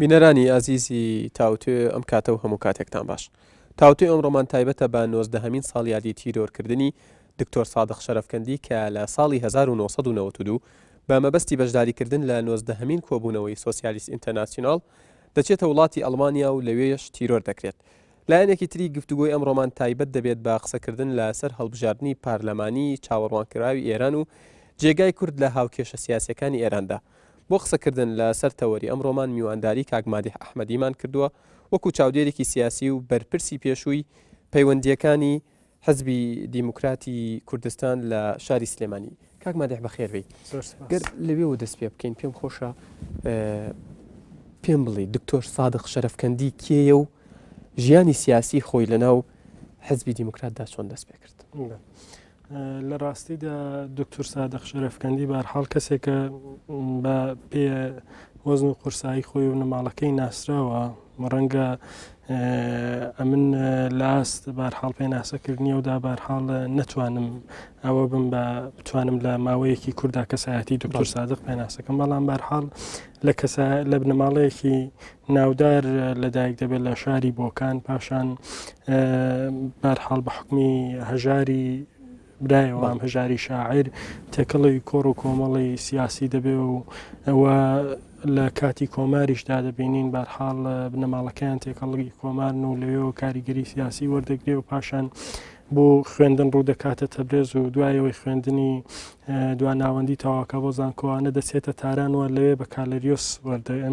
بینەرانی ئازیزی تاوتوێ ئەم کاتە و هەموو کاتێکتان باش. تاوتوێ ئەمڕۆمان تایبەتە بە نۆزدەهەمین ساڵیادی تیرۆرکردنی دکتۆر سادق شەرەفکەندی کە لە ساڵی 1992 بە مەبەستی بەشداریکردن لە نۆزدەهەمین کۆبوونەوەی سۆسیالیست ئینتەرناسیوناڵ دەچێتە وڵاتی ئەڵمانیا و لەوێش تیرۆر دەکرێت. لایەنێکی تری گفتوگۆی ئەمڕۆمان تایبەت دەبێت بە قسەکردن لە سەر هەڵبژاردنی پارلەمانی چاوەڕوانکراوی ئێران و جێگای کورد لە هاوکێشە سیاسیەکانی ئێراندا. بۆ قسەکردن لە سەر تەوەری ئەمڕۆمان میوانداری کاک مادیح ئەحمەدیمان کردووە وەکو چاودێرێکی سیاسی و بەرپرسی پێشووی پەیوەندییەکانی حزبی دیموکراتی کوردستان لە شاری سلێمانی. کاک مادیح بەخێر بێی. زۆر سپاس. گەر لەوێوە دەست پێ بکەین پێم خۆشە پێم بڵێی دکتۆر سادق شەرەفکەندی کێیە و ژیانی سیاسی خۆی لەناو حزبی دیموکراتدا چۆن دەست پێ کرد؟ لە ڕاستیدا دکتور سادق شەرەفکەندی بارحاڵ کەسێکە بە پێ وەزن و قورسایی خۆی و بنەماڵەکەی ناسراوە ڕەنگە ئەمن لاست بارحاڵ پێناسەکردنی و دا بارحاڵ نەتوانم ئەوە بم بە بتوانم لە ماوەیەکی کووردا کەسایەتی دکتۆر سادق پێناسەکەم بەڵام بارحاڵ لە کەسە لە بنەماڵەیەکی ناودار لەدایک دەبێت لە شاری بۆکان پاشان بارحاڵ بە حکمی هەژاری برایەوەم هەژاری شاعیر تێکەڵی کۆڕ و کۆمەڵی سیاسی دەبێ و ئەوە لە کاتی کۆماریشدا دەبینین بارحاڵ بنەماڵەکەیان تێکەڵی کۆمارن و لەوێەوە کاریگەری سیاسی وەردەگرێ و پاشان بۆ خوێندن ڕوو دەکاتە تەبرێز و دوایەوەی خوێندنی دوا ناوەندی تەواکە بۆ زانکۆوانە دەچێتە تاران و لەوێ بەکالریۆس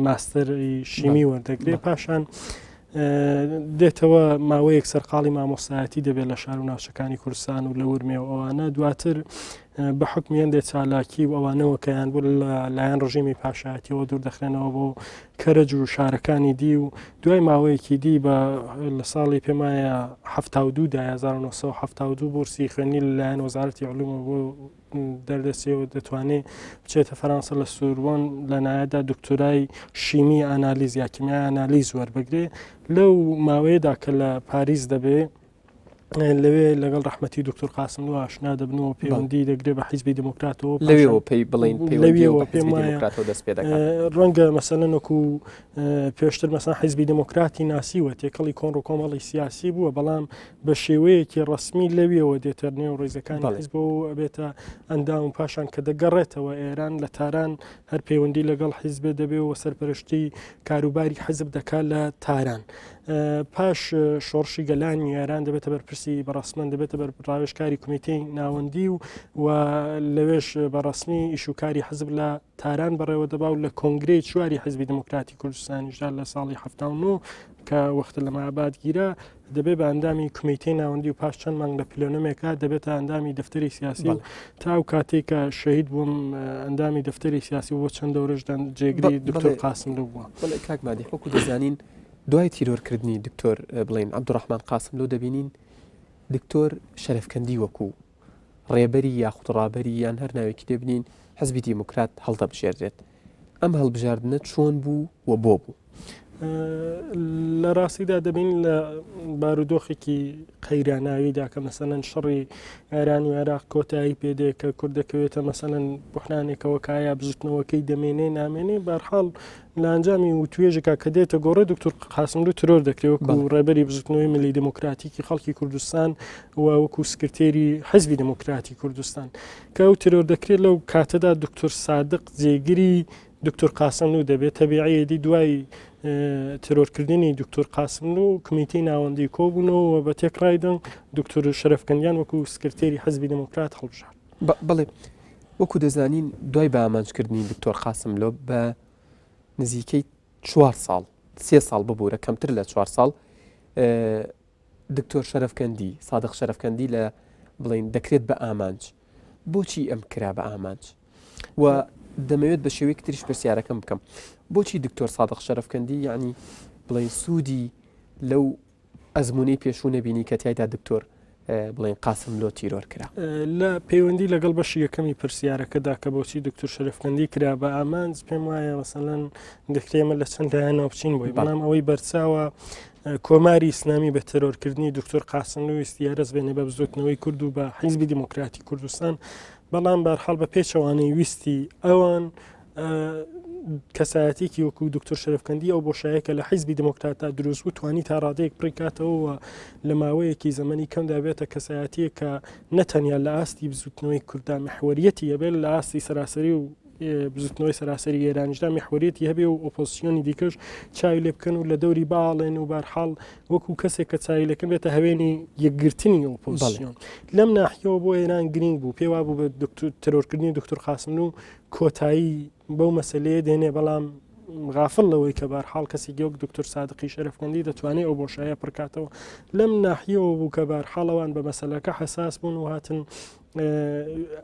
ماستەری شیمی وەردەگرێ پاشان دێتەوە ماوەیەک سەرقاڵی مامۆستایەتی دەبێت لە شار و ناوچەکانی کوردستان و لە ورمێ و ئەوانە دواتر بە حکمی هەندێک چالاکی و ئەوانەوە کەیان بوو لە لایەن ڕژیمی پاشایەتیەوە دوور دەخرێنەوە بۆ کەرەج و شارەکانی دی و دوای ماوەیەکی دی بە لە ساڵی پێمایە 1970 دا 1972 بورسی خوێنی لەلایەن وەزارەتی علومەوە بۆ دەردەچێ و دەتوانێ بچێتە فەرانسە لە سوربۆن لە نایەدا دکتۆرای شیمی ئانالیز یا کیمیای ئانالیز وەربگرێ لەو ماوەیەدا کە لە پاریس دەبێ لەوێ لەگەڵ ڕەحمەتی دکتۆر قاسملو ئاشنا دەبن و پەیوەندی دەگرێ بە حیزبی دیموکراتەوە لەوێەوە پێی بڵین لەوێەوە پێم دیموکراتەوە دەست پێ دەکات ڕەنگە مەسەلەن وەکو پێشتر مەسەن حیزبی دیموکراتی ناسیوە تێکەڵی کۆڕ و کۆمەڵی سیاسی بووە بەڵام بە شێوەیەکی ڕەسمی لەویەوە دێتە نێو ڕیزەکانی حیزب و ئەبێتە ئەندام و پاشان کە دەگەڕێتەوە ئێران لە تاران هەر پەیوەندی لەگەڵ حیزبێ دەبێ و سەرپەرشتی کاروباری حیزب دەکات لە تاران. پاش شۆڕشی گەلانی ئێران دەبێتە بەرپرسی بەڕسمەن دەبێتە بەر ڕاوێژکاری کمیتەی ناوەندی و و لەوێش بەڕسمی ئیش و کاری حزب لە تاران بەڕێوە دەبا و لە کۆنگرەی چواری حزبی دموکراتی کوردستانیشدا لە ساڵی 19 کە وەختە لە ماباد گیرا دەبێت بە ئەندامی کمیتەی ناوەندی و پاش چەند مانگ لە پلێنۆمێکا دەبێتە ئەندامی دەفتەری سیاسی و تا ئەو کاتێک کە شەهید بووم ئەندامی دەفتەری سیاسی بۆ چەند دەورەشدان جێگری دکتۆر قاسملوو بووە. بەڵێ کاک مادی وەکو دەزانین دوای تیرۆرکردنی دکتۆر بڵێن عەبدوڕەحمان قاسملوو دەبینین دکتۆر شەرەفکەندی وەکو ڕێبەری یاخود ڕابەری یان هەر ناوێکی لێ بنین حزبی دیموکرات هەڵدەبژێردرێت. ئەم هەڵبژاردنە چۆن بوو و بۆ بوو؟ لە ڕاستیدا دەبین لە بارودۆخێکی قەیراناویدا کە مەسەلەن شەڕی ئێران و عێراق کۆتایی پێدێ کە کورد دەکەوێتە مەسەلەن بحرانێکەوە کایا بزوتنەوەکەی دەمێنێ نامێنێ بەرحاڵ لە ئەنجامی وتوێژێکا کە دێتە گۆڕێ دکتور قاسملوو ترۆر دەکرێت وەکو ڕێبەری بزوتنەوەی ملی دموکراتیکی خەڵکی کوردستان و وەکو سکرتێری حزبی دموکراتی کوردستان کە ئەو ترۆر دەکرێت لەو کاتەدا دکتور سادق جێگری دکتور قاسملوو دەبێت تەبیعی دی دوای ترۆرکردنی دکتور قاسملوو کمیتەی ناوەندی کۆبوونەوە بە تێکڕای دەنگ دکتور شەرەفکەندیان وەکو سکرتێری حزبی دموکرات هەڵبژارد. بەڵێ وەکو دەزانین دوای بە ئامانجکردنی دکتۆر قاسملۆ بە نزیکەی چوار ساڵ سێ ساڵ ببوورە کەمتر لە چوار ساڵ دکتۆر شەرەفکەندی سادق شەرەفکەندی لە بڵین دەکرێت بە ئامانج بۆچی ئەم کرا بە ئامانج و دەمەوێت بە شێوەیەکی تریش پرسیارەکەم بکەم بۆچی دکتۆر سادق شەرەفکەندی یعنی بڵین سوودی لەو ئەزموونەی پێشوو نەبینی کە تیایدا دکتۆر بڵێن قاسملۆ تیرۆر کرا. لە پەیوەندی لەگەڵ بەشی یەکەمی پرسیارەکەدا کە بۆچی دکتور شەرەفکەندی کرا بە ئامانج پێم وایە مەسەلەن دەکرێ ئێمە لە چەند لایەنەوە بچین بۆی بەڵام ئەوەی بەرچاوە کۆماری ئیسلامی بە تێرۆرکردنی دکتۆر قاسملوو ویستی هەرەس بێنێ بە بزوتنەوەی کورد و بە حیزبی دیموکراتی کوردستان بەڵام بەرحاڵ بە پێچەوانەی ویستی ئەوان. کەسایەتێکی وەکو دکتۆر شەرەفکەندی ئەو بۆشایە کە لە حیزبی دیموکراتا دروست بوو توانی تا ڕادەیەک پڕیکاتەوە و لە ماوەیەکی زەمەنی کەمدا بێتە کەسایەتیەک کە نەتەنیا لە ئاستی بزوتنەوەی کورددا محوەریەتی هەبێت لە ئاستی سەراسەری و بزوتنەوەی سەراسەری ئێرانیشدا میحوەریەتی هەبێ و ئۆپۆزیسیۆنی دیکەش چاوی لێ بکەن و لە دەوری باڵێن و بارحاڵ وەکو کەسێک کە چاوی لەکەن بێتە هەوێنی یەکگرتنی ئۆپۆزیسیۆن لەم ناحیەوە بۆ ئێران گرنگ بوو پێ وابوو بە دکتور ترۆرکردنی دکتور قاسملوو کۆتایی بەو مەسلەیە دێنێ بەڵام غافل لەوەی کە بارحاڵ کەسێکی وەک دکتۆر سادقی شەرەفکەندی دەتوانێت ئەو بۆشایە پڕکاتەوە لەم ناحیەوە بوو کە بارحاڵەوان بە مەسلەکە حەساس بوون و هاتن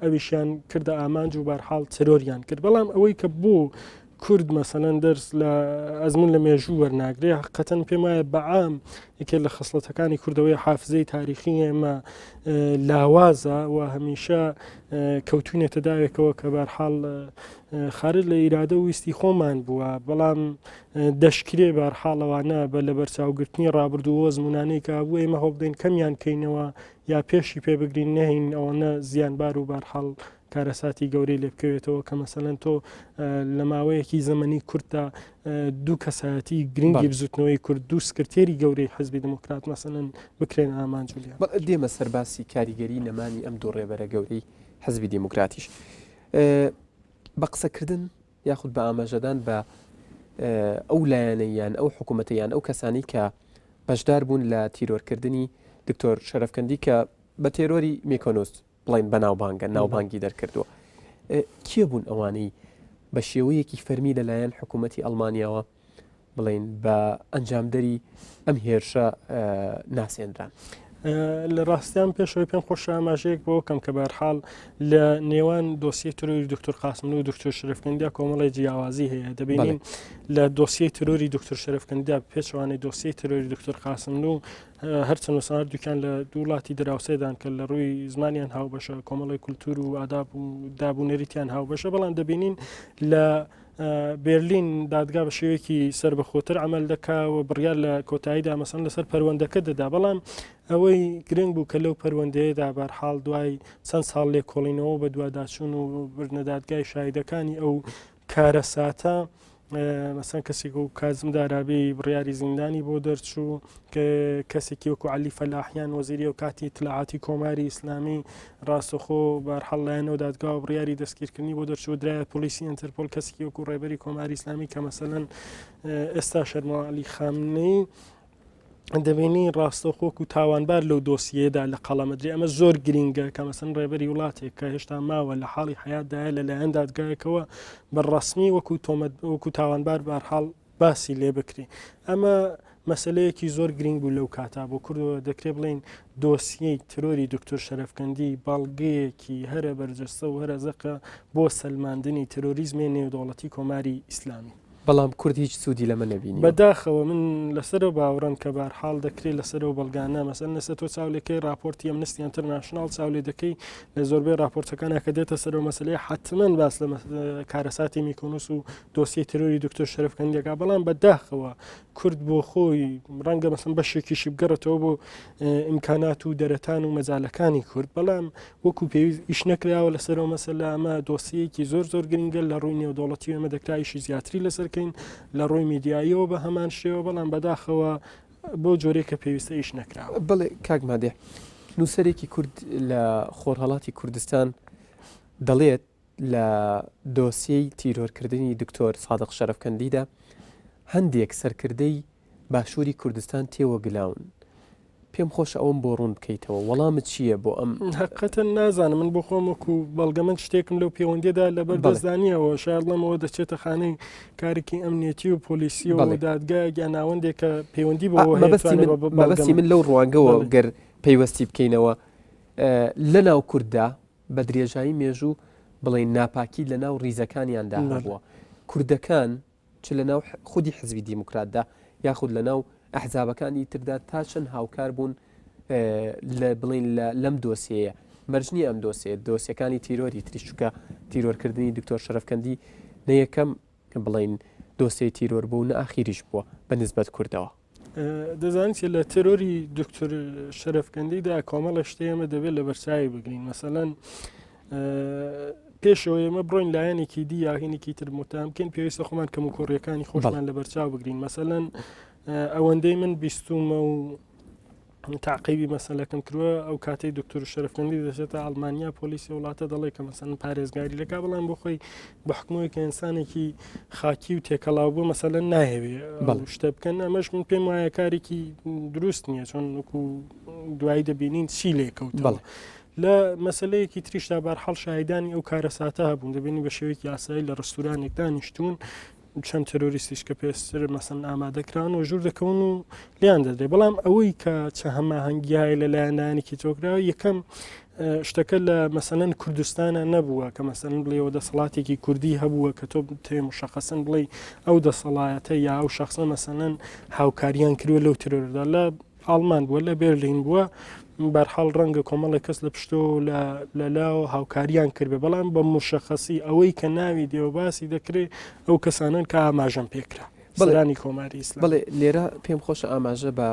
ئەویشیان کردە ئامانج و بارحاڵ ترۆریان کرد بەڵام ئەوەی کە بۆ کورد مەسەلەن دەرس لە ئەزمون لە مێژوو وەرناگرێ حقەتەن پێم وایە بەعام یەکێ لە خسڵەتەکانی کوردەوەی حافزەی تاریخی ئێمە لاوازە و هەمیشە کەوتوینێتە داوێکەوە کە بارحاڵ خارج لە ئیرادە و ویستی خۆمان بووە بەڵام دەشکرێ بارحاڵەوانە بە لە بەرچاوگرتنی ڕابردوو ئەزمونانەی کە بوو ئێمە هەوڵدەین کەمیان کەینەوە یا پێشی پێ بگرین نەهین ئەوەنە زیانبار و بارحاڵ کارەساتی گەورەی لێ بکەوێتەوە کە مەسەلەن تۆ لە ماوەیەکی زەمەنی کورتدا دوو کەسایەتی گرنگی بزوتنەوەی کورد دوو سکرتێری گەورەی حزبی دموکرات مەسەلەن بکرێن ئامانج و لێ دێمە سەر باسی کاریگەری نەمانی ئەم دوو ڕێبەرە گەورەی حزبی دیموکراتیش بە قسەکردن یاخود بە ئاماژەدان بە ئەو لایەنە یان ئەو حکوومەتە یان ئەو کەسانی کە بەشدار بوون لە تیرۆرکردنی دکتۆر شەرەفکەندی کە بە تێرۆری میکۆنوس بڵێن بەناوبانگە ناوبانگی دەرکردووە کێ بوون ئەوانەی بە شێوەیەکی فەرمی لەلایەن حکوومەتی ئەڵمانیاوە بڵێن بە ئەنجامدەری ئەم هێرشە ناسێنران؟ لە ڕاستیان پێشەوەی پێم خۆشە ئاماژەیەک بۆ کەم کە بەرحاڵ لە نێوان دۆسیەی ترۆری دکتۆر قاسملوو و دکتۆر شەرەفکەندیا کۆمەڵی جیاوازی هەیە دەبینین لە دۆسیەی ترۆری دکتۆر شەرەفکەندیا پێچوانەی دۆسیەی ترۆری دکتۆر قاسملوو هەرچەند وسان هەردووکیان لە دوو وڵاتی دراوسێدان کە لە ڕووی زمانیان هاوبەشە کۆمەڵی کولتور و ئاداب و داب و نەریتیان هاوبەشە بەڵام دەبینین لە بێرلین دادگا بە شێوەیەکی سربەخۆتر عمل دەکا و بڕیار لە کۆتاییدا مەسەن لەسەر پەروەندەکە دەدا بەڵام ئەوەی گرنگ بوو کە لەو پەروەندەیەدا بەرحاڵ دوای چەند ساڵ لێکۆڵینەوە بە دوواداچوون و بردنە دادگای شایدەکانی ئەو کارەساتە مەسەن کەسێک و کازم دارابی بڕیاری زیندانی بۆ دەرچوو کە کەسێکی وەکو علی فەلاحیان وەزیری و کاتی اطلاعاتی کۆماری ئیسلامی ڕاستەخۆ بارحاڵ لایەنەوە دادگاوە بڕیاری دەستگیرکردنی بۆ دەرچوو درایە پۆلیسی ئینتەرپۆل کەسێکی وەکو ڕێبەری کۆماری ئیسلامی کە مەسەلەن ئێستا شەرمەوە علی خامنەی دەبینی ڕاستەوخۆ وەکو تاوانبار لەو دۆسیەیەدا لە قەڵەمەدرێ ئەمە زۆر گرینگە کە مەسەن ڕێبەری وڵاتێک کە هێشتا ماوە لە حاڵی حیاتدایە لەلایەن دادگایەکەوە بە ڕەسمی وەکو تۆمەت وەکو تاوانبار بارحاڵ باسی لێ بکرێ ئەمە مەسلەیەکی زۆر گرنگ بوو لەو کاتا بۆ کوردەوە دەکرێ بڵین دۆسیەی ترۆری دکتۆر شەرەفکەندی بەڵگەیەکی هەرە بەرجەستە و هەرە زەقە بۆ سەلماندنی ترۆریزمی نێودەوڵەتی کۆماری ئیسلامی. بەڵام کورد هیچ سوودی لەمە نەبینیوە. بەداخەوە من لەسەرەو باوەڕم کە بارحاڵ دەکرێ لەسەرەو بەڵگانە مەسەلەن ئێستا تۆ چاو لێکەی ڕاپۆرتی ئەمنستی ئینتەرناشناڵ چاو لێ دەکەی لە زۆربەی ڕاپۆرتەکانە کە دێتە سەرەو مەسەلەی حەتمەن باس لە کارەساتی میکۆنوس و دۆسیەی ترۆری دکتۆر شەرەفکەندی دەکا بەڵام بەداخەوە کورد بۆ خۆی ڕەنگە مەسەن بەشێکیشی بگەڕێتەوە بۆ ئیمکانات و دەرەتان و مەجالەکانی کورد بەڵام وەکو پێویست ئیش نەکراوە لەسەر ئەو مەسەلە، ئەمە دۆسیەیەکی زۆر زۆر گرنگە لە ڕووی نێودەوڵەتی ئێمە دەکرا ئیشی زیاتری لەسەر کەین لە ڕووی میدیاییەوە بە هەمان شێوە بەڵام بەداخەوە بەو جۆرەی کە پێویستە ئیش نەکراوە. بەڵێ کاک مادیح، نووسەرێکی کورد لە خۆرهەڵاتی کوردستان دەڵێت لە دۆسیەی تیرۆرکردنی دکتۆر سادق شەرەفکەندیدا هەندێک سەرکردەی باشووری کوردستان تێوەگلاون. پێم خۆشە ئەوەم بۆ ڕوون بکەیتەوە وەڵامت چییە بۆ ئەم؟ هەقیقەتەن نازانم من بۆ خۆم وەکو بەڵگەمەند شتێکم لەو پەیوەندیەدا لەبەر دەستدا نییەوە شاید بڵێم دەچێتە خانەی کارێکی ئەمنیەتی و پۆلیسی و دادگایەک یان ناوەندێک کە پەیوەندی بۆ مەبەستی من لەو ڕوانگەوە گەر پەیوەستی بکەینەوە لە ناو کورددا بە درێژایی مێژوو بڵێن ناپاکی لە ناو ڕیزەکانیاندا هەبووە کوردەکان چ لە ناو خودی حزبی دیموکراتدا یاخود لە ناو ئەحزابەکانی تردا تا چەند هاوکار بوون لە بڵین لەم دۆسیەیە مەرج نییە ئەم دۆسیە دۆسیەکانی تیرۆری تریش چونکە تیرۆرکردنی دکتۆر شەرەفکەندی نە یەکەم بڵین دۆسیەی تیرۆر بوو نە ئاخیریش بووە بە نسبەت کوردەوە. دەزانین چی لە تێرۆری دکتۆر شەرەفکەندیدا کۆمەڵە شتێ ئێمە دەبێت لە بەرچاوی بگرین مەسەلەن. پێشەوە ئێمە بڕۆین لایەنێکی دی یاهینێکی تر متهم بکەین پێویستە خۆمان کەم و کۆڕیەکانی خۆشمان لەبەرچاو بگرین مەسەلەن ئەوەندەی من بیستومە و تاقیبی مەسەلەکەم کردووە ئەو کاتەی دکتۆر شەرفکەندی دەچێتە ئەڵمانیا پۆلیسی وڵاتە دەڵێ کە مەسەن پارێزگاری لەکا بەڵام بۆ خۆی بە حکمەوەی کە ئینسانێکی خاکی و تێکەڵاو بوو مەسەلەن ناهەوێ شتە بکەن ئەمەش من پێم وایە کارێکی دروست نییە چۆن وەکو دوایی دەبینین چی لێکەوتەوە. لە مەسلەیەکی تریشدا بارحاڵ شاهیدانی ئەو کارەساتە هەبوون دەبینی بە شێوەیەکی یاسایی لە ڕستورانێک دانیشتون چەند ترۆریستیش کە پێشتر مەسەن ئامادەکران و ژوور دەکەون و لیان دەدرێت بەڵام ئەوەی کە چە هەماهەنگیای لە لایەنانێکی تۆکراوە یەکەم شتەکە لە مەسەلەن کوردستانە نەبووە کە مەسەن بڵێەوە دەسەڵاتێکی کوردی هەبووە کە تۆ تێ مشخصن بڵێ ئەو دەسەڵاتە یا ئەو شخصە مەسەلەن هاوکاریان کردوە لەو ترۆردا لە ئاڵمان بووە لە بێرلین بووە بەرحاڵ ڕەنگە کۆمەڵێک کەس لە پشتۆ لە لاوە هاوکاریان کردبێ بەڵام بە مشخصی ئەوەی کە ناوی دێوە باسی دەکرێت ئەو کەسانن کە ئاماژەم پێکرا بەڵانی کۆماری ئیسلام بڵێ لێرە پێم خۆشە ئاماژە بە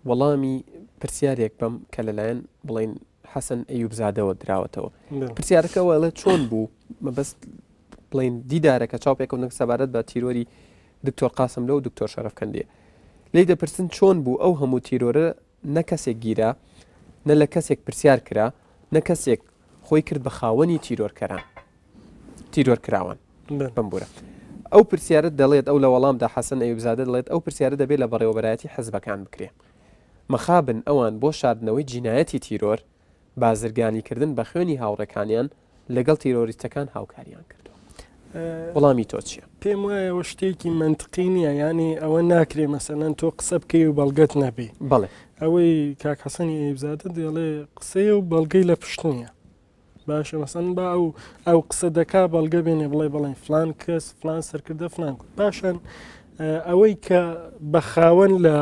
وەڵامی پرسیارێک بم کە لەلایەن بڵین حەسەن ئەیوبزادەوە دراوەتەوە پرسیارەکە وەڵێ چۆن بوو مەبەست بڵین دیدارەکە چاوپێکەوتنەکە سەبارەت بە تیرۆری دکتۆر قاسملۆ و دکتۆر شەرەفکەندیە. لێی دەپرسن چۆن بوو ئەو هەموو تیرۆرە نە کەسێک گیرا، نە لە کەسێک پرسیار کرا، نە کەسێک خۆی کرد بە خاوەنی تیرۆرکەران، تیرۆرکراوان. بمبورە. ئەو پرسیارە دەڵێت ئەو لە وەڵامدا حەسەن ئەیوبزادە دەڵێت ئەو پرسیارە دەبێت لە بەڕێوەبەرایەتی حزبەکان بکرێ. مەخابن ئەوان بۆ شاردنەوەی جینایەتی تیرۆر، بازرگانیکردن بە خوێنی هاوڕێکانیان لەگەڵ تیرۆریستەکان هاوکاریان کردووە. وەڵامی تۆ چییە؟ پێم وایە ئەوە شتێکی مەنتقی نییە یانی ئەوە ناکرێ مەسەلەن تۆ قسە بکەی و بەڵگەت نەبێ بەڵێ ئەوەی کاک حەسەنی ئەیبزادە دەڵێ قسەیە و بەڵگەی لە پشت نییە باشە مەسەن با ئەو ئەو قسە دەکا بەڵگە بێنێ بڵێ بڵێن فلان کەس فلان سەرکردە فلان پاشان ئەوەی کە بە خاوەن لە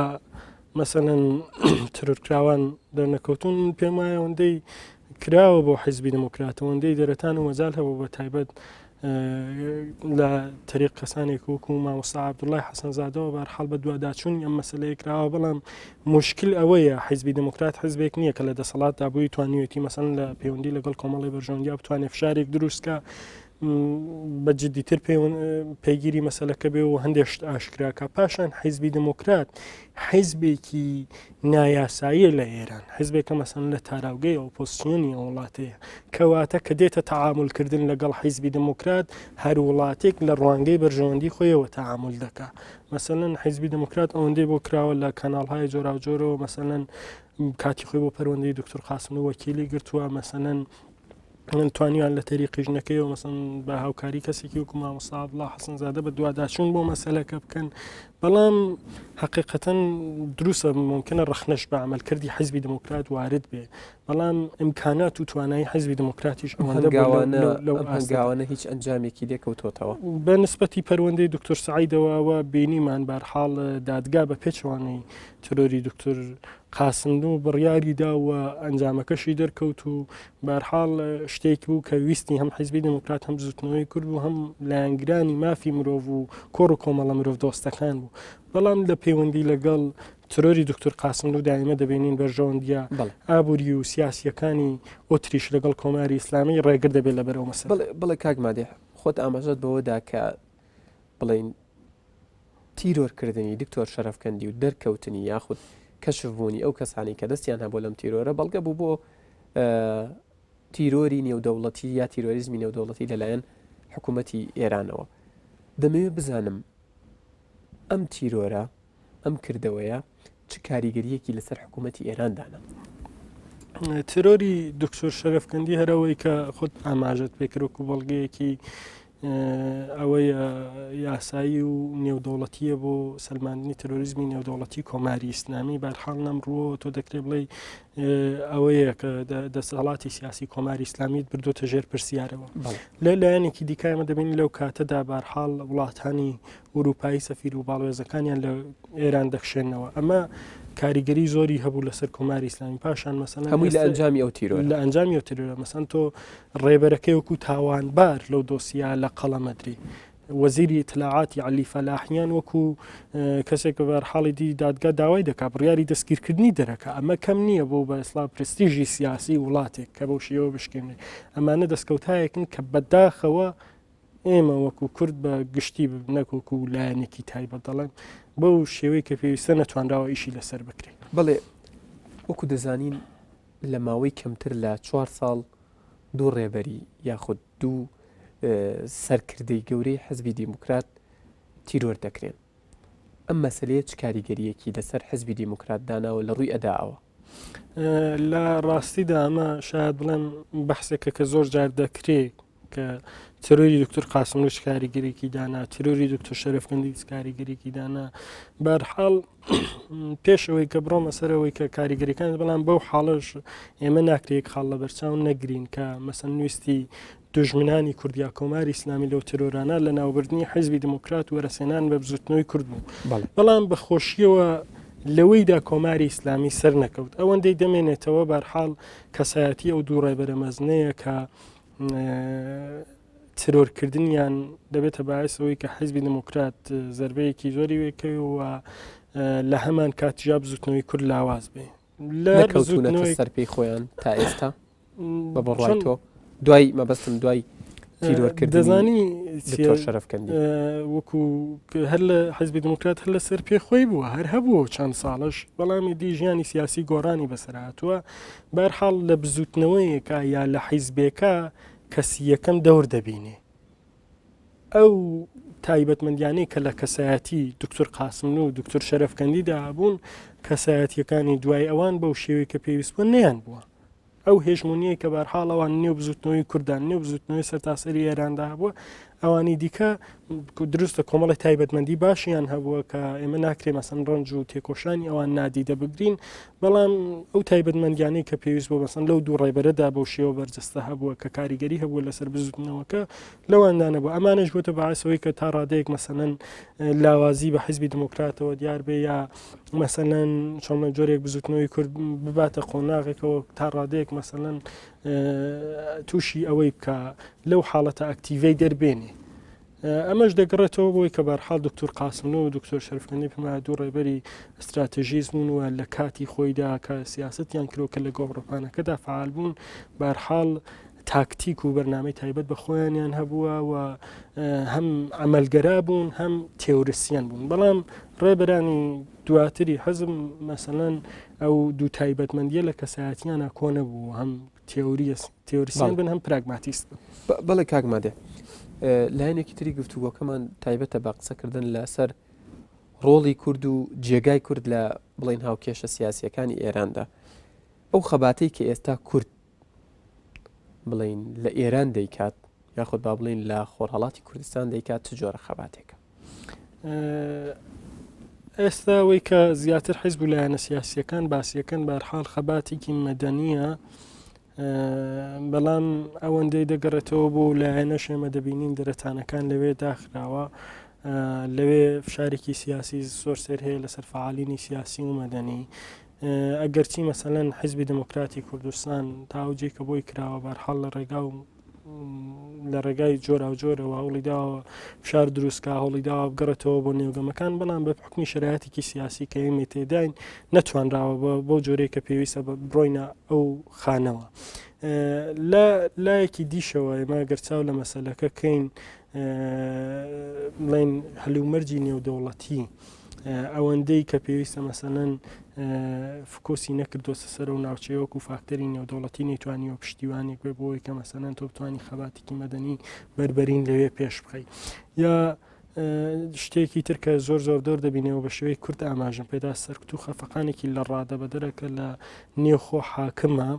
مەسەلەن ترۆرکراوان دەرنەکەوتون من پێم وایە ئەوەندەی کراوە بۆ حیزبی دموکرات ئەوەندەی دەرەتان و مەجال هەبوو بە تایبەت لە تەریق کەسانێک وەکو مامۆستا عەبدوڵای حەسەنزادەوە بەرحاڵ بە دواداچوونی ئەم مەسلەیە کراوە بەڵام مشکل ئەوەیە حیزبی دموکرات حزبێک نییە کە لە دەسەڵاتدا بووی توانیوێتی مەسەن لە پەیوەندی لەگەڵ کۆمەڵی بەرژەوەندیا بتوانێت فشارێک دروستکە بە جدیتر پەیگیری مەسەلەکە بێ و هەندێک شت ئاشکراکە پاشان حیزبی دموکرات حیزبێکی نایاساییە لە ئێران حیزبێکە مەسەن لە تاراوگەی ئۆپۆزسیۆنی ئەو وڵاتەیە کەواتە کە دێتە تەعامولکردن لەگەڵ حیزبی دموکرات هەر وڵاتێک لە ڕوانگەی بەرژەوەندی خۆیەوە تەعامول دەکا مەسەلەن حیزبی دموکرات ئەوەندەی بۆ کراوە لە کەناڵهای جۆراوجۆرەوە مەسەلەن کاتی خۆی بۆ پەروەندەی دکتۆر قاسملوو وەکیلی گرتووە مەسەلەن توانیان لە تەریقی ژنەکەیەوە مەسەن بە هاوکاری کەسێکی وەکو مامۆستا عەبدوڵا حەسەنزادە بە دواداچوون بۆ مەسەلەکە بکەن بەڵام حقیقەتەن دروستە ممکنە ڕەخنەش بە عملکردی حیزبی دموکرات وارد بێ بەڵام ئیمکانات و توانایی حیزبی دموکراتیش ئەوەندە هەنگاوانە لەو هەنگاوانە هیچ ئەنجامێکی لێکەوتۆتەوە بە نسبەتی پەروەندەی دکتۆر سعیدەوە ئەوە بینیمان بارحاڵ دادگا بە پێچەوانەی ترۆری دکتۆر قاسملوو بڕیاری دا و ئەنجامەکەشی دەرکەوت و بەهەرحاڵ شتێک بوو کە ویستی هەم حیزبی دێموکرات هەم بزوتنەوەی کورد بوو هەم لایەنگرانی مافی مرۆڤ و کۆڕ و کۆمەڵە مرۆڤ دۆستەکان بوو بەڵام لە پەیوەندی لەگەڵ ترۆری دکتۆر قاسملوو دایمە دەبینین بەرژەوەندیە ئابووری و سیاسیەکانی ئۆتریش لەگەڵ کۆماری ئیسلامی ڕێگر دەبێت لەبەر ئەو مەسەلە. بەڵێ کاک مادیح خۆت ئاماژەت بەوە دا کە بڵێین تیرۆرکردنی دکتۆر شەرەفکەندی و دەرکەوتنی یاخود کەشف بوونی ئەو کەسانی کە دەستیان هەبوو لەم تیرۆرە بەڵگە بوو بۆ تیرۆری نێودەوڵەتی یا تیرۆریزمی نێودەوڵەتی لەلایەن حکوومەتی ئێرانەوە دەمەوێت بزانم ئەم تیرۆرە ئەم کردەوەیە چ کاریگەریەکی لەسەر حکوومەتی ئێران دانا؟ ترۆری دکتۆر شەرەفکەندی هەرەوەی کە خۆت ئاماژەت پێکرد وەکو بەڵگەیەکی ئەوەی یاسایی و نێودەوڵەتیە بۆ سەلماندنی ترۆریزمی نێودەوڵەتی کۆماری ئیسلامی بەرحاڵ لەم ڕووەوە تۆ دەکرێت بڵێ ئەوەیە کە دەسەڵاتی سیاسی کۆماری ئیسلامیت بردوتە ژێر پرسیارەوە لە لایەنێکی دیکە ئێمە دەبین لەو کاتەدا بارحاڵ وڵاتانی ئوروپایی سەفیر و باڵوێزەکانیان لە ئێران دەکشێنەوە ئەمە کاریگەری زۆری هەبوو لەسەر کۆماری ئیسلامی پاشان مەسەلەن هەمووی لە ئەنجامی ئەو تیرۆر لە ئەنجامی ئەو تیرۆرە مەسەن تۆ ڕێبەرەکەی وەکو تاوانبار لەو دۆسیە لە قەڵەمەدری. وەزیری ئیتلاعاتی عەلی فەلاحیان وەکو کەسێک بە بەرحاڵی دی دادگا داوای دەکا بڕیاری دەستگیرکردنی دەرەکە ئەمە کەم نییە بۆ بە ئیسلا پرستیژی سیاسی وڵاتێک کە بەو شێوە بشکێنێ ئەمانە دەستکەوتایەکن کە بەداخەوە ئێمە وەکو کورد بە گشتی نەک وەکو لایەنێکی تایبەت دەڵێن بەو شێوەی کە پێویستە نەتوانراوە ئیشی لەسەر بکرێت. بەڵێ وەکو دەزانین لە ماوەی کەمتر لە چوار ساڵ دوو ڕێبەری یاخود دوو سەرکردەی گەورەی حزبی دیموکرات تیرۆر دەکرێن. ئەم مەسەلەیە چ کاریگەرییەکی لەسەر حزبی دیموکرات داناوە لە ڕووی ئەدائەوە؟ لە ڕاستیدا ئەمە شاید بڵێم بەحسێکە کە زۆر جار دەکرێ کە ترۆری دکتور قاسملوو چ کاریگەریی دانا، ترۆری دکتور شەرەفکەندی چ کاریگەریی دانا. بەرحاڵ پێش ئەوەی کە بڕۆمە سەرەوەی کە کاریگەریەکان بەڵام بەو حاڵەش ئێمە ناکرێت خاڵ لە بەرچاو نەگرین کە مەسەن ویستی دوژمنانی کوردیا کۆماری ئیسلامی لەو ترۆرانە لە ناوبردنی حیزبی دموکرات وەرەسێنان بە بزوتنەوەی کورد بوو بەڵام بە خۆشیەوە لەوەیدا کۆماری ئیسلامی سەر نەکەوت ئەوەندەی دەمێنێتەوە بارحاڵ کەسایەتی ئەو دوو ڕێبەرە مەزنەیە کە ترۆرکردنیان دەبێتە باعث ئەوەی کە حیزبی دموکرات زربەیەکی زۆری وێکەوێ و لە هەمان کاتیژا بزوتنەوەی کورد لاواز بێ لە بزوتنەوەی سەر پێی خۆیان تا ئێستا بە بڕوای تۆ دوای مەبەستم دوای تیرۆرکردنی شەرفکەندی وەکو هەر لە حزبی دموکرات هەر لەسەر پێ خۆی بووە هەر هەبوو چەند ساڵش بەڵام دی ژیانی سیاسی گۆڕانی بەسەر هاتووە بەرحاڵ لە بزوتنەوەیەکا یا لە حیزبێکا کەسی یەکەم دەور دەبینێ. ئەو تایبەتمەندیانەی کە لە کەسایەتی دکتور قاسملوو و دکتور شەرەفکەندیدا هەبوون، کەسایەتییەکانی دوای ئەوان بەو شێوەی کە پێویست بووە نەیان بووە. ئەو هێژمۆنییەی کە بەرحاڵ ئەوان نێو بزوتنەوەی کوردان، نێو بزوتنەوەی سەرتاسەری ئێراندا هەبووە، ئەوانی دیکە دروستە کۆمەڵی تایبەتمەندی باشیان هەبووە کە ئێمە ناکرێ مەسەن ڕەنج و تێکۆشانی ئەوان نادیدە بگرین بەڵام ئەو تایبەتمەندیانەی کە پێویست بۆ مەسەن لەو دوو ڕێبەرەدا بەو شێوە بەرجەستە هەبووە کە کاریگەری هەبووە لەسەر بزوتنەوەکە لەواندا نەبوو ئەمانەش بۆتە باعسەوەی کە تا ڕادەیەک مەسەلەن لاوازی بە حیزبی دیموکراتەوە دیار بێ یا مەسەلەن چۆنە جۆرێک بزوتنەوەی کورد بباتە قۆناغێکەوە تا ڕادەیەک مەسەلەن تووشی ئەوەی بکە لەو حاڵەتە ئەکتیڤەی دەربێنێ. ئەمەش دەگەڕێتەوە بۆی کە بەرحاڵ دکتور قاسملو و دکتۆر شەرفکەندی پێما دوو ڕێبەری ئەستراتژیست بوون و لە کاتی خۆیدا کە سیاستیان کرۆ کە لە گۆڕەپانەکەدا فعال بوون بارحاڵ تاکتیک و بەرنامەی تایبەت بە خۆیانیان هەبووە و هەم عملگەرا بوون هەم تێورسیان بوون بەڵام ڕێبەرانی دواتری حەزم مەسەلەن ئەو دوو تایبەتمەندیە لە کەسایەتیانە کۆ نەبوو هەم تیۆریسیان بن هەم پراگماتیست بن. بەڵێ کاک مادێ لایەنێکی تری گفتوگۆکەمان تایبەتە بە قسەکردن لەسەر ڕۆڵی کورد و جێگای کورد لە بڵین هاوکێشە سیاسیەکانی ئێراندا ئەو خەباتەی کە ئێستا کورد بڵین لە ئێران دەیکات یاخود با بڵین لە خۆرهڵاتی کوردستان دەیکات چ جۆرە خەباتێکە ئێستا ئەوەی کە زیاتر حیزب و لایەنە سیاسیەکان باسیەکەن بارحاڵ خەباتێکی مەدەنیە بەڵام ئەوەندەی دەگەڕێتەوە بۆ لایەنەش ئێمە دەبینین دەرەتانەکان لەوێ داخراوە لەوێ فشارێکی سیاسی زۆر سێر هەیە لەسەر فعالینی سیاسی و مەدەنی ئەگەرچی مەسەلەن حیزبی دموکراتی کوردستان تا ئەو جێ کە بۆی کراوە بارحاڵ لە ڕێگا و لە ڕێگای جۆراوجۆرەوە هەوڵی داوە فشار دروستکا هەوڵی داوە بگەڕێتەوە بۆ نێوگەمەکان بەڵام بە حکمی شرایەتێکی سیاسی کە ئێمە تێداین نەتوانراوە بەو جۆرەی کە پێویستە بڕۆینە ئەو خانەوە لە لایەکی دیشەوە ئێمە گەرچاو لە مەسەلەکە کەین بڵێن هەلومەرجی نێودەوڵەتی ئەوەندەی کە پێویستە مەسەلەن فکۆسی نەکردۆسە سەر و ناوچەیە وەکو فاکتەری نێودەوڵەتی نەیتوانیوە پشتیوانێک بێ بۆی کە مەسەلەن تۆ بتانی خەباتێکی مەدەنی بەربەرین لەوێ پێش بخەی یا شتێکی تر کە زۆر زۆر دۆر دەبینەوە بە شێوەی کورت ئاماژم پێدا سەرکوت و خەفەقانێکی لە ڕادە بەدەرە کە لە نێوخۆ حاکمە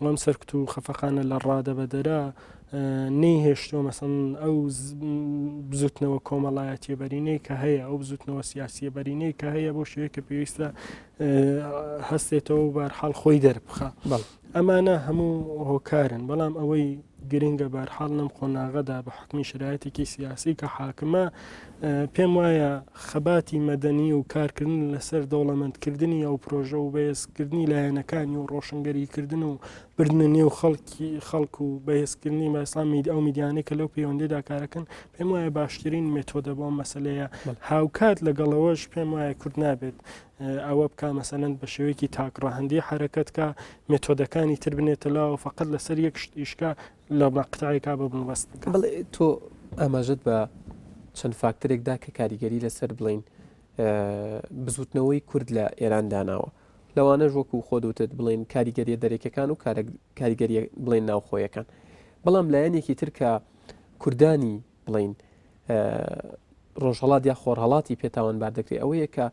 وەم سەرکوت و خەفەقانە لە ڕادەبەدەرە نەیهێشتووە مەسەن ئەو بزوتنەوە کۆمەڵایەتیە بەرینەی کە هەیە ئەو بزوتنەوە سیاسیە بەرینەی کە هەیە بۆ شوێ کە پێویستە هەستێتەوە و بارحاڵ خۆی دەربخە ئەمانە هەموو هۆکارن بەڵام ئەوەی. گرنگە بەرحاڵ لەم قۆناغەدا بە حوکمی شەرایتێکی سیاسی کە حاکمە پێم وایە خەباتی مەدەنی و کارکردن لەسەر دەوڵەمەندکردنی ئەو پرۆژە و بەهێزکردنی لایەنەکانی و ڕۆشنگەریکردن و بردنە نێو خەڵکی خەڵک و بەهێزکردنی مەسڵان مید ئەو میدیانەی کە لەو پەیوەندیدا کارەکەن پێم وایە باشترین مێتۆدە بۆ مەسلەیە هاوکات لەگەڵەوەش پێم وایە کورد نابێت ئەوە بکا مەسەلەن بە شێوەیەکی تاکڕەهەندی حەرەکەت کا مێتۆدەکانی تر بنێتە لاوە فقط لەسەر یەک شت ئیشکا لە مەقتەعێکا بە بنبەست بکا. بەڵێ تۆ ئاماژەت بە چەند فاکتەرێک دا کە کاریگەری لەسەر بڵێین بزوتنەوەی کورد لە ئێران داناوە لەوانەش وەکو خۆت وتت بڵێین کاریگەریە دەرەکیەکان و کاریگەریە بڵێن ناوخۆیەکان بەڵام لایەنێکی تر کە کوردانی بڵێین ڕۆژهەڵات یا خۆرهەڵاتی پێ تاوانبار دەکرێت ئەوەیە کە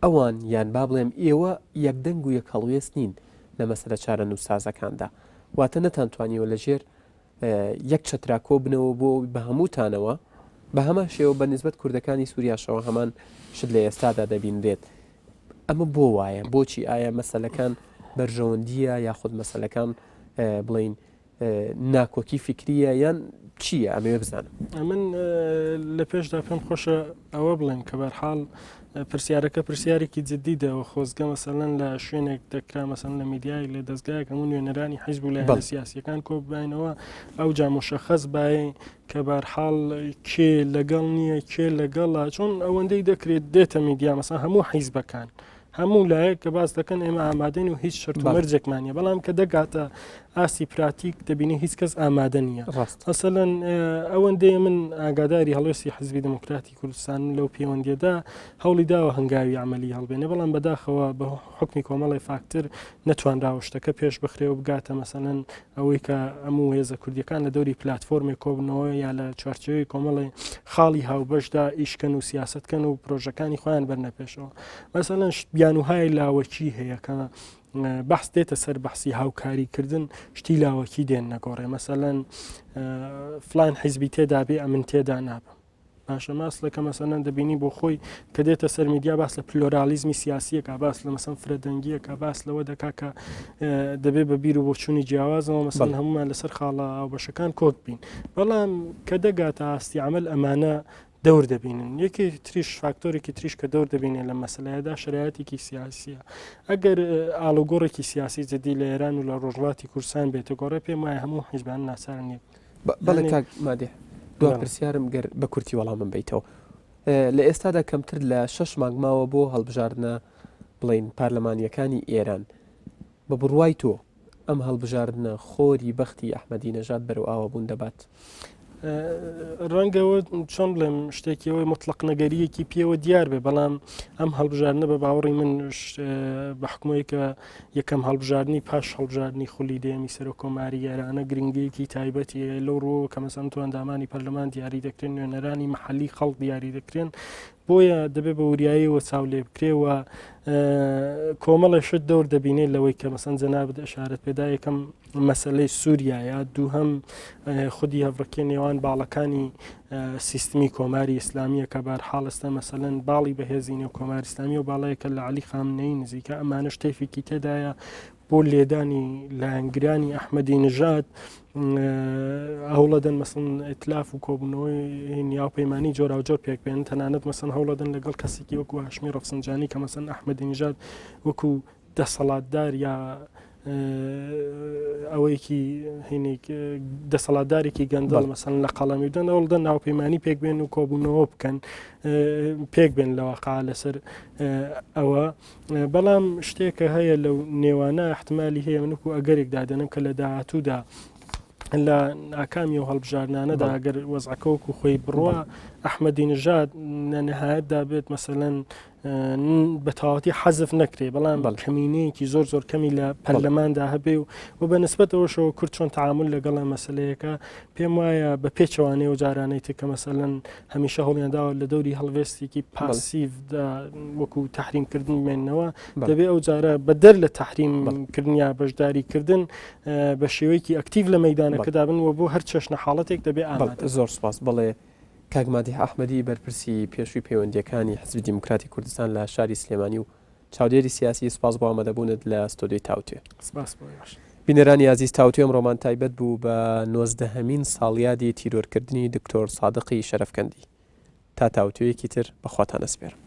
ئەوان یان با بڵێم ئێوە یەکدەنگ و یەک هەڵوێست نین لە مەسەلە چارەنووسسازەکاندا واتە نەتانتوانیوە لەژێر یەک چەترا کۆ بنەوە بۆ بە هەمووتانەوە بە هەمان شێوە بە نسبەت کوردەکانی سووریاشەوە هەمان شت لە ئێستادا دەبینرێت ئەمە بۆ وایە بۆچی ئایا مەسەلەکان بەرژەوەندیە یاخود مەسەلەکان بڵین ناکۆکی فیکریە یان چییە ئەمەوێ بزانم. ئەمن لە پێشدا پێم خۆشە ئەوە بڵێم کە بەرحاڵ پرسیارەکە پرسیارێکی جددی دەوە خۆزگە مەسەلەن لە شوێنێک دەکرا مەسەن لە میدیای لە دەستگایەک هەموو نوێنەرانی حیزب و لایەنە سیاسیەکان کۆ ببینەوە ئەو جا مشخص بای کە بەرحاڵ کێ لەگەڵ نییە کێ لەگەڵە چۆن ئەوەندەی دەکرێت دێتە میدیا مەسەن هەموو حیزبەکان هەموو لایەک کە باس دەکەن ئێمە ئامادەین و هیچ شەرت و مەرجێکمان نیە بەڵام کە دەگاتە ئاستی پراتیک دەبینی هیچ کەس ئامادە نییە مەسەلەن ئەوەندەیە من ئاگاداری هەڵوێستی حزبی دموکراتی کوردستان لەو پەیوەندیەدا هەوڵی داوە هەنگاوی عملی هەڵبێنێ بەڵام بەداخەوە بە حکمی کۆمەڵی فاکتر نەتوانراوە شتەکە پێش بخرێ و بگاتە مەسەلەن ئەوەی کە هەموو هێزە کوردیەکان لە دەوری پلتفۆرمێک کۆبنەوە یا لە چوارچێوەی کۆمەڵی خاڵی هاوبەشدا ئیشکەن و سیاستکەن و پرۆژەکانی خۆیان بەرنە پێشەوە مەسەلەن بیانوهای لاوەکی هەیە کە بەحس دێتە سەر بەحسی هاوکاریکردن شتی لاوەکی دێن نەگۆڕێ مەسەلەن فلان حیزبی تێدا بێ ئەمن تێدا نابم باشە ماس لە کە مەسەلەن دەبینی بۆ خۆی کە دێتە سەر میدیا باس لە پلۆرالیزمی سیاسیەکە باس لە مەسەن فرەدەنگیەکە باس لەوە دەکا کە دەبێ بە بیر و بۆچوونی جیاوازەوە مەسەن هەمومان لەسەر خاڵە بەشەکان کۆک بین بەڵام کە دەگاتە ئاستی عمل ئەمانە دەور دەبینن یەکی تریش فاکتۆرێکی تریش کە دەور دەبینێت لە مەسلەیەدا شرایەتێکی سیاسیە ئەگەر ئاڵوگۆڕێکی سیاسی جدی لە ئێران و لە ڕۆژهەڵاتی کوردستان بێتە گۆڕێ پێم وایە هەموو حیزبان ناچارن یەک بەڵێ کاک مادیح دوا پرسیارم گەر بە کورتی وەڵامم بیتەوە لە ئێستادا کەمتر لە شەش مانگ ماوە بۆ هەڵبژاردنە بڵین پەرلەمانیەکانی ئێران بە بڕوای تۆ ئەم هەڵبژاردنە خۆری بەختی ئەحمەدی نەژاد بەرەو ئاوابوون دەبات؟ ڕەنگەوە چۆن بڵێم شتێکی ئەوەی مطلق نەگەریەکی پێوە دیار بێ بەڵام ئەم هەڵبژاردنە بە باوەڕی من بە حکومەی کە یەکەم هەڵبژاردنی پاش هەڵبژاردنی خولی دێمی سەرۆک کۆماری ئێرانە گرنگیەکی تایبەتی لەو ڕووەوە کە مەسەن تو ئەندامانی پەرلەمان دیاری دەکرێن نوێنەرانی محلی خەڵک دیاری دەکرێن بۆیە دەبێ بە وریاییەوە چاو لێ بکرێ و کۆمەڵێ شت دەور دەبینێت لەوەی کە مەسەن جەنابت ئەشارەت پێدا یەکەم مەسلەی سووریایە دووهەم خودی هەڤڕکێ نێوان باڵەکانی سیستمی کۆماری ئیسلامیە کە بارحاڵ ئێستا مەسەلەن باڵی بەهێزی نێو کۆماری ئیسلامی و باڵەیەکە لە عەلی خامنەیی نزیکە ئەمانەش تەیفێکی تێدایە بۆ لێدانی لایەنگرانی ئەحمەدی نژاد هەوڵەدەن مەسن ئیتلاف و کۆبوونەوەی نیاوپەیمانی جۆراوجۆر پێک بێن تەنانەت مەسن هەوڵەدەن لەگەڵ کەسێکی وەکو هاشمی ڕەفسنجانی کە مەسن ئەحمەدی نژاد وەکو دەسەڵاتدار یا ئەوەیەکی هینێک دەسەڵاتدارێکی گەندەڵ مەسەن لە قەڵەمی بدەن ئەوڵدەن ناوپەیمانی پێک بێن و کۆبوونەوە بکەن پێک بێن لەواقع لەسەر ئەوە بەڵام شتێکە هەیە لەو نێوانە احتمالی هەیە منکو ئەگەرێک دادەنم کە لە داهاتوودا لە ئاکامی و هەڵبژاردنانەدا ئەگەر وەزعەکە وەکو خۆی بڕوا ئەحمەدی نژاد لە نهایەتدا بێت مەسەلەن بە تەواوەتی حەزف نەکرێ بەڵام کەمینەیەکی زۆر زۆر کەمی لە پەرلەماندا هەبێ و و بە نسبەتەوەشەوە کورد چۆن تعامل لەگەڵ مەسلەیەەکە پێم وایە بە پێچەوانەیە و جارانەی تر کە مەسەلەن هەمیشە هەوڵیان داوە لە دەوری هەڵوێستێکی پاسیڤدا وەکو تحریمکردن بمێنەوە دەبێ ئەو جارە بە دەر لە تحریمکردن یا بەشداریکردن بە شێوەیەکی ئەکتیڤ لە مەدانەکەدا بن و بۆ هەر چەشنە حاڵەتێک دەبێ ئامادە زۆر سپاس بەڵێ کاک مادیح ئەحمەدی بەرپرسی پێشووی پەیوەندییەکانی حزبی دیموکراتی کوردستان لە شاری سلێمانی و چاودێری سیاسی سپاس بۆ ئامادەبوونت لە ستۆدیۆی تاوتوێ. سپاس بۆ ئێوەش. بینەرانی ئازیز تاوتوێ ئەمڕۆمان تایبەت بوو بە نۆزدەهەمین ساڵیادی تیرۆرکردنی دکتۆر سادقی شەرەفکەندی. تا تاوتوێیەکی تر بە خواتان ئەسپێرم.